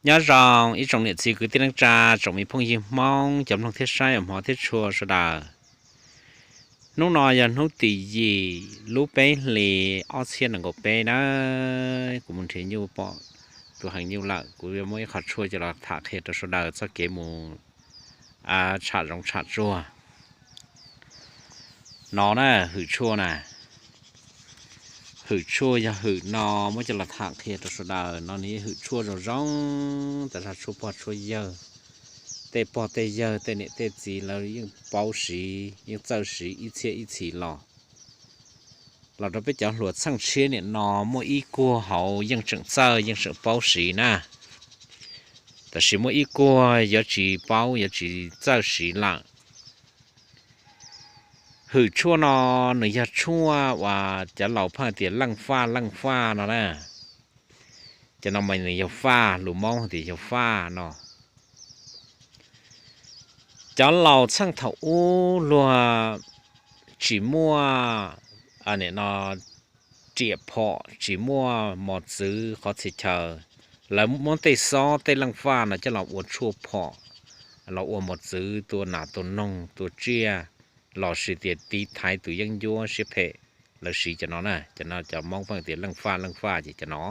Nyob zoo ib tsoom niam txiv kwv tij neej tsa, tsoom me phooj ywg Hmoob cov mloog thiab saib uas hmov thiab tshua sawv daws. Hnub no yog hnub tim yim lub peb hlis ob txhiab nees nkaum peb na. Kuv mus nrhiav nyuj pom tus heev nyuj lawm, kuv yuav muab ib qho tshuaj coj los tham qhia rau sawv daws txoj kev mus tsham zoov tsham tsuag. No na, hwm tshuaj na. Hwm tshuaj yog hwm no muab coj los tham qhia rau sawv daws no, nws hwm tshuaj zoo zoo, tas zog tshuaj pog tshuaj yawg, tej pog tej yawg tej niam tej txiv lawv yeej paub siv yeej txawj siv ib txhiab ib txhis los. Los rau peb cov hluas txheej tshiab niam no muaj ib kuag hauv yeej tseem txawj yeej tseem paub siv na, tab sis muaj ib kuag yuav tsis paub yuav tsis txawj siv lawm. Hwm tshuaj no nws yog tshuaj uas cov laus pheej tias leej faj leej faj no na. Cov no mas nws yog faj, lus Hmoob tias yog faj no. Cov laus txheej thaum ub luag tsis muaj, nim no, riam phom, tsis muaj mos txwv qhov txhia chaw, lawv muab tej xob tej leej faj no coj los ua tshuaj phom, los ua mos txwv tua nas tua noog tua tsiaj, lossis tias tiv thaiv tus yeeb ncuab siab phem. Lawv siv cov no na, cov no cov Hmoob pheej tias leej faj leej faj ces cov no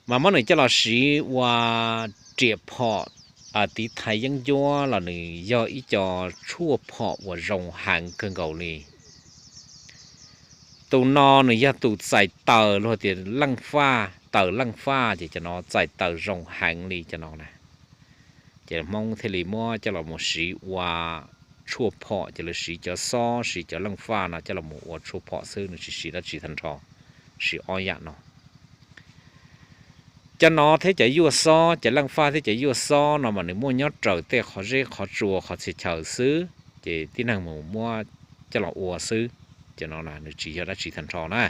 mas muab nws coj los siv ua riam phom, tiv thaiv yeeb ncuab los nws yog ib co tshuaj phom uas zoo heev kawg nkaus li. Tus no nws yog tus txais taws luag tias leej faj, taws leej faj ces cov no txais taws zoo heev li cov no na. Ces Hmoob thiaj li muab coj los mus siv ua tshuaj phom, ces lawv siv cov xob siv cov leej faj no coj los mus ua tshuaj phom xwb, nws tsis siv dab tsi tag nrho, siv ob yam no. Cov no thiab cov yuaj xob, cov leej faj thiab cov yuaj xob no mas nws muaj nyob raws tej qhov zeb qhov tsua qhov txhia chaw xwb, ces tib neeg mus muab coj los ua xwb. Cov no nws tsis yog dab tsi tag nrho na,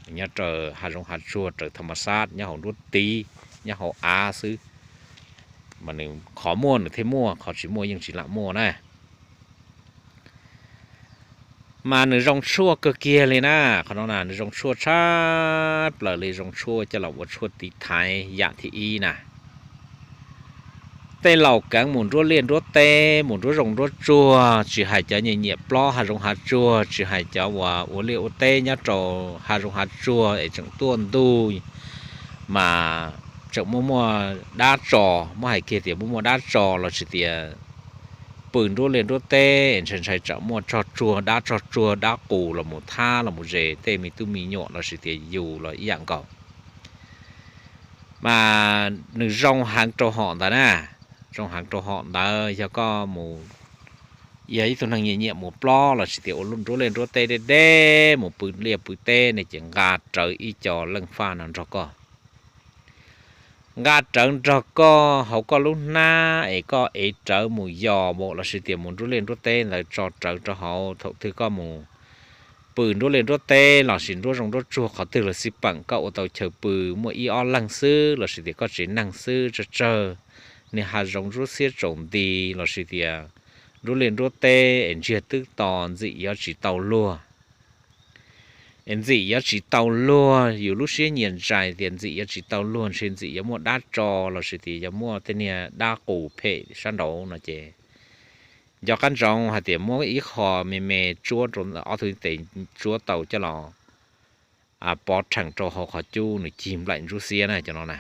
nws nyob raws hav zoov hav tsuag raws thas mas xab nyob hauv nruab tiv, nyob hauv av xwb, mas nws qhov muaj nws thiaj muaj, qhov tsis muaj yeej tsis lam muaj na. Mas nws zoo tshuaj kawg kiag li na, qhov no na nws zoo tshuaj tshaj plaws li, zoo tshuaj coj los ua tshuaj tiv thaiv yam thib ib na. Tej laus keev mus nruab liaj nruab teb, mus nruab zoov nruab tsuag, tsis hais cov nyiam nyiam plob hav zoov hav tsuag, tsis hais cov uas ua liaj ua teb nyob rau hav zoov hav tsuag es tseem tuaj ntuj mas tseem muaj muaj dab tso, muab hais kiag tias muaj muaj dab tso lossis tias pw nruab liaj nruab teb es ntshai ntshai tsam muaj tsog tsuag dab tsog tsuag dab qus los mus thab los mus zes tej me tub me nyuam lossis tias yus los ib yam nkaus. Mas nws zoo heev rau hom ntawd na, zoo heev rau hom ntawd yog koj mus, yog ib tug neeg nyiam nyiam mus plob lossis tias ua nruab liaj nruab teb deb deb mus pw liaj pw teb ne ces nqa rawv ib co leej faj no nrog koj. Nqa rawv nrog koj hauv koj lub hnab es koj ev rawv mus yos npaum lossis tias mus nruab liaj nruab teb ntawd tso rawv rau hauv. Thaum twg koj mus pw nruab liaj nruab teb lossis nruab zoov nruab tsuag qhov twg los xij peem koj ua tau chaw pw muaj ib ob leeg xwb lossis tias koj tsev neeg xwb tsawg tsawg, niag hav zoov ntsuab xiab tsaus nti lossis tias nruab liaj nruab teb es ntsiag twb to ntxim yuav tsis tau luag. Es ntxim yuav tsis tau luag, yus lub siab nyias ntsais tias ntxim yuav tsis tau luag ntshe ntxim yuav muaj dab tso lossis tias yuav muaj tej niag dab qus phem sab nraud no ces nco qab ntsoov hais tias muab ib qho me me tsuab rau ob tug tes tsuab tau coj los pov rhees rau hauv qhov cub nws cig nplaim ntsuab xiab na cov no na.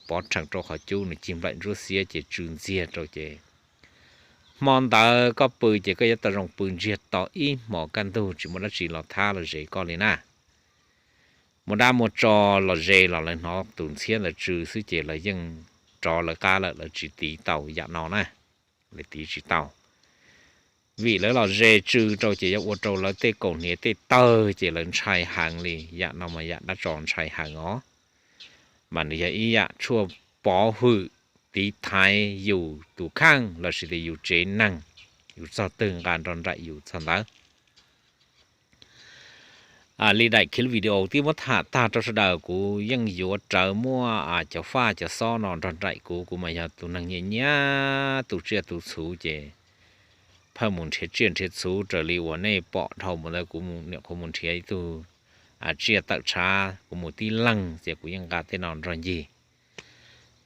Pov rhees rau qhov cub nws cig nplaim ntsuab xiab ces tsw ntxiag rau ces hmo ntawd koj pw ces koj yuav tau zoo pw ntsiag to ib hmos kaj ntug tsis muaj dab tsi los thab los zes koj li na. Muaj dab muaj tso los zes los lawv hnov tus ntxhiab ntawd tsw xwb ces lawv yeej rov lawv qab lawm, lawv tsis tiv tau yam no na. Lawv tiv tsis tau vim lawv los zes tsw rau ces yuav ua rau lawv tej kaus hniav tej tawg ces lawv ntshai heev li. Yam no mas yam dab tso ntshai heev os. Mas nws yog ib yam tshuaj pov hwm tiv thaiv yus tus kheej lossis tias yus tsev neeg, yus txog twg nqa nrog nraim yus txog ntawd. Li daim khiv video twb muab tham tag rau sawv daws, kuv yeej yuav rawv muaj cov faj cov xob no nrog nraim kuv. Kuv mas yog tus neeg nyiam nyiam tu tsiaj tu txhu ces pheej mus nrhiav tsiaj nrhiav txhu raws li uas nej pom dhau mus ntawd. Kuv niam qhuav mus nrhiav ib tug tsiaj tawm tshav, kuv mus tib leeg ces kuv yeej nqa tej no nrog ncig.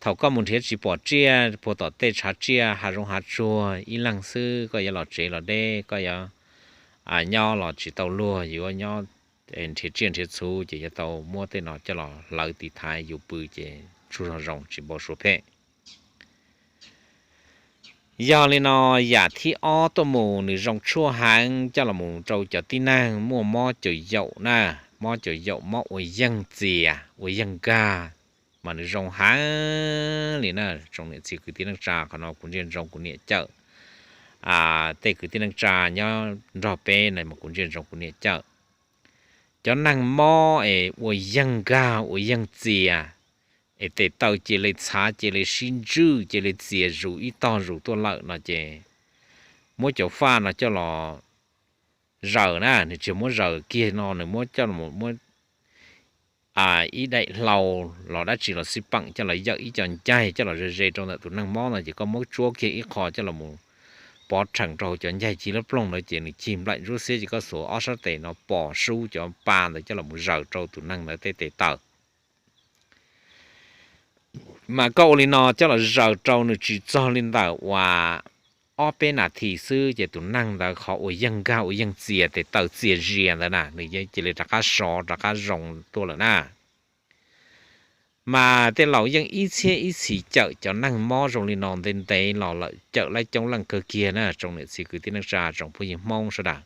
Thaum koj mus nrhiav tsis pom tsiaj puag tom tej tshav tsiaj hav zoov hav tsuag ib leeg xwb, koj yuav los tsev los deb, koj yuav nyob los tsis tau luag, yuav nyob nrhiav tsiaj nrhiav txhu ces yuav tau muab tej no coj los hlawv tiv thaiv yus pw ces tsaug zog zoo tsis npau suav phem. Yog li no, yam thib ob tuaj mus nws zoo tshuaj heev coj los mus rau cov tib neeg muaj mob caum yaum na, mob caum yaum mob ua yeeg txias ua yeeg nkag, mas nws zoo heev li na. Tsoom niam txiv kwv tij neej tsa, qhov no kuv ntsia ntsoov kuv niam cawm, tej kwv tij neej tsa nyob nrog peb na mas kuv ntsia ntsoov kuv niam cawm. Cov neeg mob es ua yeeg nkag ua yeeg txias, es tes taw cia li txhav cia li sib ntswj cia li txias zus ib tog zus tuaj lawm no ces muab cov faj no coj los zaws na, nws tsis muab zaws kiag no, nws muab coj los muab ib daim hlau los dab tsi los xij peem coj los yawm ib co ncaig coj los ze ze rau ntawm tus neeg mob no ces koj muab tsuab kiag ib qho coj los mus pov rhees rau hauv cov ncaig cig lub ploog ntawd ces nws cig nplaim ntsuab xiab ces koj xuas ob sab tes no pos sub cov pa ntawd coj los mus zaws rau tus neeg ntawd tej tes taw. Mas koj ua li no coj los zaws rau nws tsis txog li ntawm uas ob peb nas this xwb ces tus neeg ntawd qhov uas yeeg nkag ua yeeg txias tes taw txias zias ntawd na nws cia li rov qab sov rov qab zoo tuaj lawm na. Mas tej laus yeej ib txhiab ib txhis cawm cov neeg mob zoo li no ntev ntev los lawm, cawm laib coob leej kawg kiag na tsoom niam txiv kwv tij neej tsa tsoom phooj ywg Hmoob sawv daws.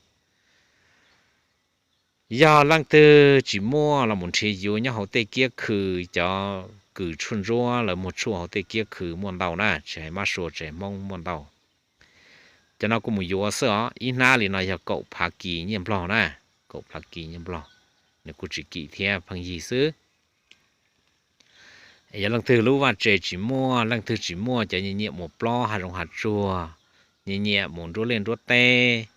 Yog leej twg tsis muaj los mus nrhiav yuav nyob hauv tej kiab khw, cov kws tshuaj ntsuab lawv muag tshuaj hauv tej kiab khw muaj ntau na, tsis hais mab sua tsis hais Hmoob muaj ntau. Cov no kuj mus yuav xwb os, ib hnab li no yog kaum phav kis nyiaj Nplog na, kaum phav kis nyiaj Nplog, nws kuj tsis kim thiab pheej yig xwb. Yog leej twg lub vaj tse tsis muaj, leej twg tsis muaj cov nyiam nyiam mus plob hav zoov hav tsuag, nyiam nyiam mus nruab liaj nruab teb,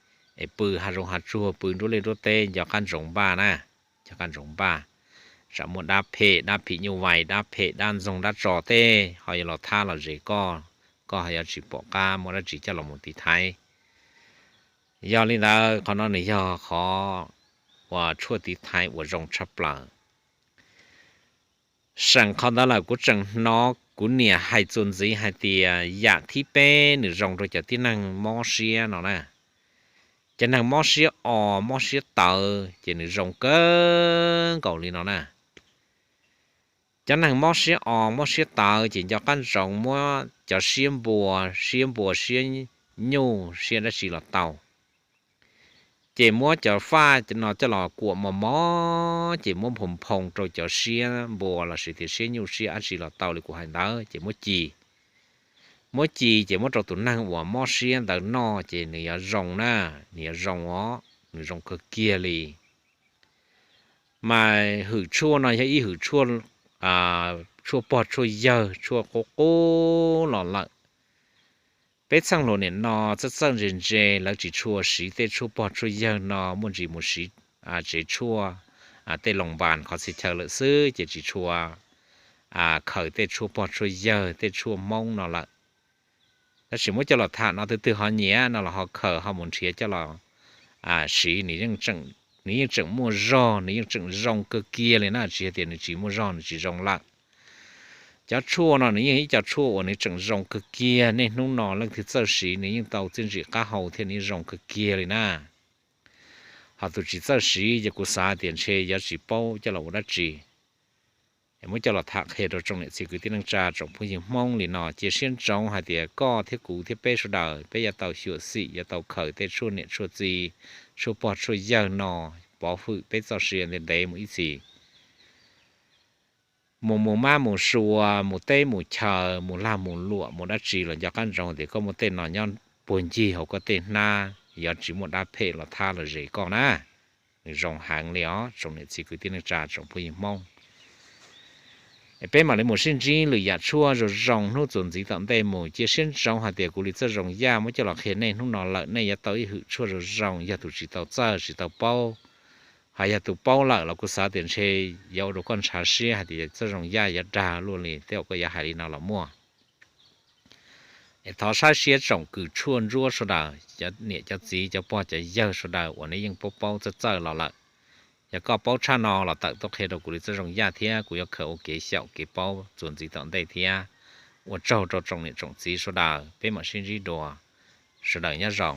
es pw hav zoov hav tsuag pw nruab liaj nruab teb nco qab ntsoov npaj na, nco qab ntsoov npaj. Tsam muaj dab phem dab phim nyuj vais dab phem dab ntxoog dab tso tej ho yuav los thab los zes koj, koj ho yuav tsis pom qab muaj dab tsi coj los mus tiv thaiv. Yog li ntawd qhov no nws yog qhov uas tshuaj tiv thaiv uas zoo tshaj plaws. Seem qhov ntawd lawm kuv tseem hnov kuv niam hais txuas ntxiv hais tias yam thib peb nws zoo rau cov tib neeg mob siab no na. Cov neeg mob siab os mob siab tawv ces nws zoo kawg nkaus li no na. Cov neeg mob siab os mob siab tawv ces nco qab ntsoov muab cov siab npua, siab npua siab nyuj siab dab tsi los tau. Ces muab cov faj no coj los kuam mos mos ces muab nphoo nphoo rau cov siab npua lossis tias siab nyuj siab dab tsi los tau li kuv hais ntawd ces muab ci. Muab ci ces muab rau tus neeg uas mob siab ntawd noj ces nws yuav zoo na, nws yuav zoo os, nws zoo kawg kiag li. Mas hwm tshuaj no yog ib hwm tshuaj, tshuaj pog tshuaj yawg tshuaj qub qub los lawm. Peb txheej hluas nim no txawj txawj ntse ntse lawv tsis tshua siv tej tshuaj pog tshuaj yawg no, muaj ntsis mus siv tsev tshuaj, tej loos npas qhov txhia chaw lawm xwb ces tsis tshua khaws tej tshuaj pog tshuaj yawg tej tshuaj Hmoob no lawm. Tab sis muab coj los tham no twg twg ho nyiam no los ho khaws ho mus nrhiav coj los siv, nws yeej tseem muaj zog, nws yeej tseem zoo kawg kiag li na, tsis yog tias nws tsis muaj zog nws tsis zoo lawm. Cov tshuaj no nws yeej ib co tshuaj uas nws tseem zoo kawg kiag, niaj hnub no leej twg txawj siv nws yeej tau txiaj ntsig qab hau thiab nws yeej zoo kawg kiag li na. Ho tus tsis txawj siv ces kuv xav tias ntshe yuav tsis paub coj los ua dab tsi. Muab coj los tham qhia rau tsoom niam txiv kwv tij neej tsa tsoom phooj ywg Hmoob li no, cia siab ntsoov hais tias koj thiab kuv thiab peb sawv daws peb yuav tau xyuam xim yuav tau khaws tej tshuaj niam tshuaj txiv, tshuaj pog tshuaj yawg no pov hwm peb txoj sia ntev ntev mus ib txhis. Mus mus mab mus sua, mus teb mus chaw, mus lag mus luam, mus dab tsi los nco qab ntsoov tias koj muaj tej no nyob puag ncig hauv koj tej hnab, yuav tsis muaj dab phem los thab los zes koj na. Nws zoo heev li os tsoom niam txiv kwv tij neej tsa tsoom phooj ywg Hmoob. Peb mam li mus sib ntsib lwm yam tshuaj zoo zoo hnub txuas ntxiv tom ntej mus. Cia siab ntsoov hais tias kuv li txoj zoo yaj muab coj los qhia nej hnub no lawm, nej yuav tau ib hwm tshuaj zoo zoo. Yog tus tsis tau txawj tsis tau paub, hos yog tus paub lawm los kuv xav tias ntshe yuav ua rau koj ntshav siab hais tias txoj zoo yaj yuav dag luaj li tej uas koj yuav hais li no los muaj. Es thov saib siab tsoom kws tshuaj ntsuab sawv daws, cov niam cov txiv cov pog cov yawg sawv daws uas neb yeej paub paub txawj txawj los lawm. Yog koj paub tshaj no los tawm tuaj qhia rau kuv li txoj zoo yaj thiab kuv yuav khaws ua kev xyaum kev paub txuas ntxiv tom ntej thiab. Ua tsaug rau tsoom niam tsoom txiv sawv daws, peb mam sib ntsib dua, sawv daws nyob zoo.